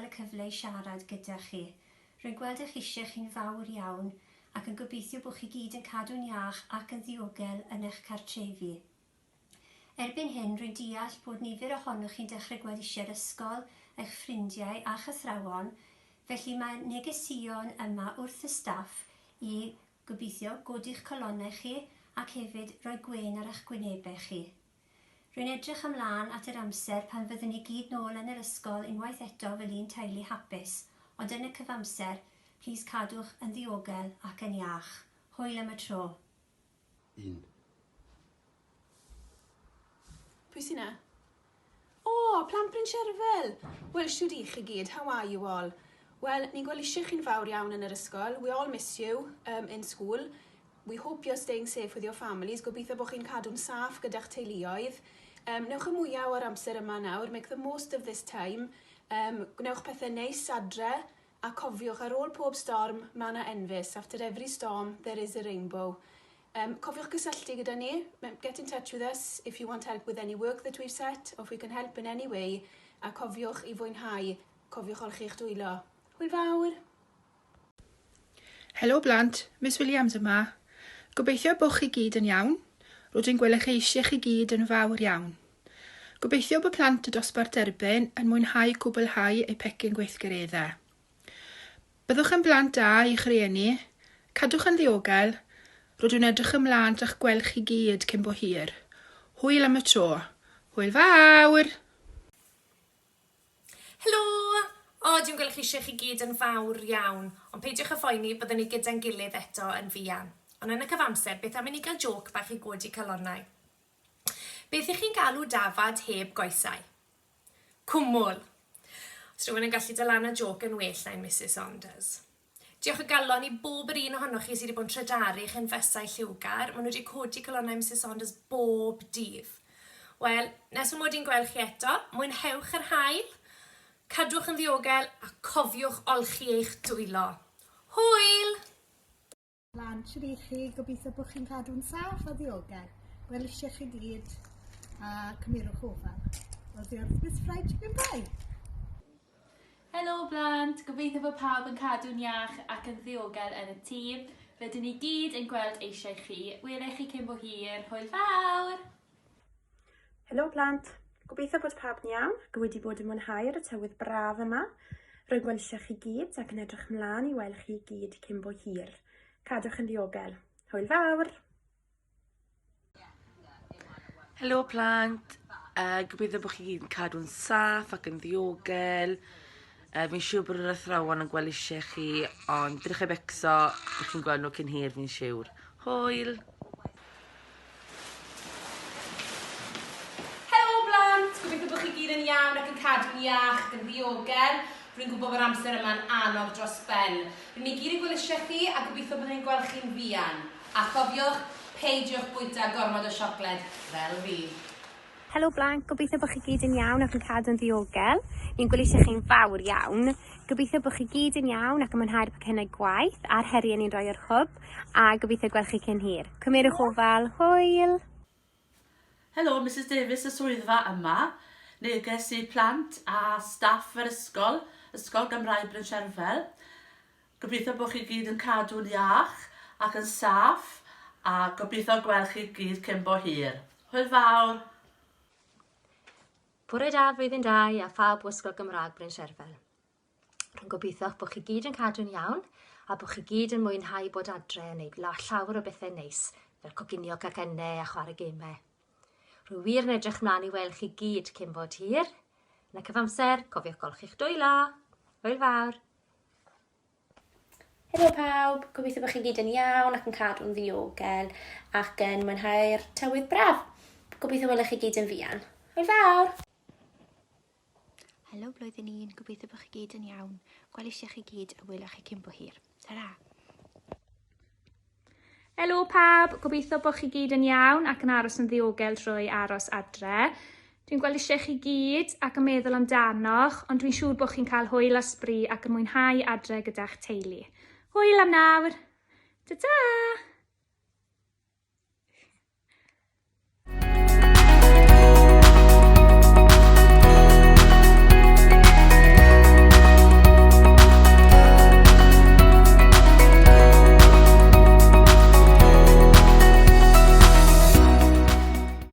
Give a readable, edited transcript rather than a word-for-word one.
cael y cyfle i siarad gyda chi. Rwy'n gweld eich eisiau chi'n fawr iawn ac yn gobeithio bod chi gyd yn cadw'n iach ac yn ddiogel yn eich cartrefi. Erbyn hyn, rwy'n deall bod nifer ohonoch chi'n dechrau gweld eisiau'r ysgol, eich ffrindiau a'ch athrawon, felly mae negeseuon yma wrth y staff i, gobeithio, godi'ch calonnau chi ac hefyd rhoi gwên ar eich gwynebau chi. Rwy'n edrych ymlaen at yr amser pan fyddwn ni gyd nôl yn yr ysgol unwaith eto fel un teulu hapus, ond yn y cyfamser, plîs cadwch yn ddiogel ac yn iach. Hwyl am y tro. Un. Pwy sy 'na? O, plant Bryn Sherfel! Wel, shwd 'ych chi gyd? How are you all? Wel, ni'n gweld eisiau chi'n fawr iawn yn yr ysgol. We all miss you um, in school. We hope you're staying safe with your families. Gobeithio bod chi'n cadw'n saff gyda'ch teuluoedd. Um, newch y mwyaf o'r amser yma nawr. Make the most of this time. Um, gwnewch pethau neis adre. A cofiwch, ar ôl pob storm, mae yna enfys. After every storm, there is a rainbow. Um, cofiwch gysylltu gyda ni. Get in touch with us if you want help with any work that we've set, or if we can help in any way. A cofiwch i fwynhau. Cofiwch olchi'ch dwylo. Hwyl fawr! Helo blant, Miss Williams yma. Gobeithio bod chi gyd yn iawn. Rydw i'n gweld eich eisiau chi gyd yn fawr iawn. Gobeithio bod plant y dosbarth derbyn yn mwynhau cwblhau eu pecyn gweithgareddau. Byddwch yn blant da i'ch rhieni, cadwch yn ddiogel, rydw i'n edrych ymlaen at eich gweld chi gyd cyn bo hir. Hwyl am y tro. Hwyl fawr! Helo! O, dwi'n gweld chi eisiau chi gyd yn fawr iawn, ond peidiwch â phoeni, byddwn ni gyda'n gilydd eto yn fuan. Ond yn y cyfamser, beth am i ni gael jôc bach i godi calonnau? Beth ych chi'n galw dafad heb goesau? Cwmwl! Os rhywun yn gallu dod lan â jôc yn well na un Misus Saunders. Diolch o galon i bob yr un ohonoch chi sydd wedi bod yn trydaru eich enfysau lliwgar. Maen nhw wedi codi calonnau Misus Saunders bob dydd. Wel, nes fy mod i'n gweld chi eto, mwynhewch yr haul, cadwch yn ddiogel a cofiwch olchi eich dwylo. Hwyl! Plant, shwd 'ych chi? Gobeithio bod chi'n cadw'n saff a ddiogel. Gwel eisiau chi gyd a cymerwch ofal. Oddi wrth Miss Fried Chicken Pie. Helo blant, gobeithio bod pawb yn cadw'n iach ac yn ddiogel yn y tŷ. Rydyn ni gyd yn gweld eisiau chi. Welai chi cyn bo hir. Hwyl fawr! Helo plant! Gobeithio bod pawb yn iawn ac wedi bod yn mwynhau ar y tywydd braf yma. Rwy'n gweld eisiau chi gyd ac yn edrych mlaen i weld chi gyd cyn bo hir. Cadwch yn ddiogel. Hwyl fawr! Helo plant, uh, gobeithio bod chi gyd yn cadw'n saff ac yn ddiogel. Uh, fi'n siŵr bod yr athrawon yn gweld eisiau chi, ond drych e becso, bych chi'n gweld nhw cyn hir fi'n siŵr. Hwyl! Helo blant! Gobeithio bod chi gyd yn iawn ac yn cadw'n iach ac yn ddiogel. Rwy'n gwybod bod amser yma'n anodd dros ben. Rŷn ni gyd yn gweld eisiau chi a gobeithio byddwn ni'n gweld chi'n fuan. A chofiwch, peidiwch bwyta gormod o siocled, fel fi. Helo blant, gobeithio bod chi gyd yn iawn ac yn cadw'n ddiogel. Ni'n gweld eisiau chi'n fawr iawn. Gobeithio bod chi gyd yn iawn ac yn mwynhau'r pecynnau gwaith a'r heriau ni'n rhoi o'r hwb a gobeithio gweld chi cyn hir. Cymerwch ofal, hwyl! Helo, Misus Davies y swyddfa yma. Neges i plant a staff yr ysgol, Ysgol Gymraeg Brynserfel. Gobeithio bod chi gyd yn cadw'n iach ac yn saff a gobeithio gweld chi gyd cyn bo hir. Hwyl fawr! Bore da, flwyddyn dau a phawb o Ysgol Gymraeg Bryn Sherfel. Rwy'n gobeithio bod chi gyd yn cadw'n iawn a bod chi gyd yn mwynhau bod adre yn neud llawer o bethau neis fel coginio cacennau a chwarae gemau. Rwy wir yn edrych mlaen i weld chi gyd cyn bod hir. Yn y cyfamser, cofiwch golchi'ch dwylo. Hwyl fawr! Helo pawb, gobeithio bod chi gyd yn iawn ac yn cadw'n ddiogel ac yn mwynhau'r tywydd braf. Gobeithio welwch chi gyd yn fuan. Hwyl fawr! Helo blwyddyn un, gobeithio bod chi gyd yn iawn. Gwel eisiau chi gyd a welwch chi cyn bo hir. Ta-ra! Helo pawb, gobeithio bod chi gyd yn iawn ac yn aros yn ddiogel trwy aros adre. Dwi'n gweld eisiau chi gyd ac yn meddwl amdanoch, ond dwi'n siŵr bod chi'n cael hwyl a sbri ac yn mwynhau adre gyda'ch teulu. Hwyl am nawr! Ta-ta!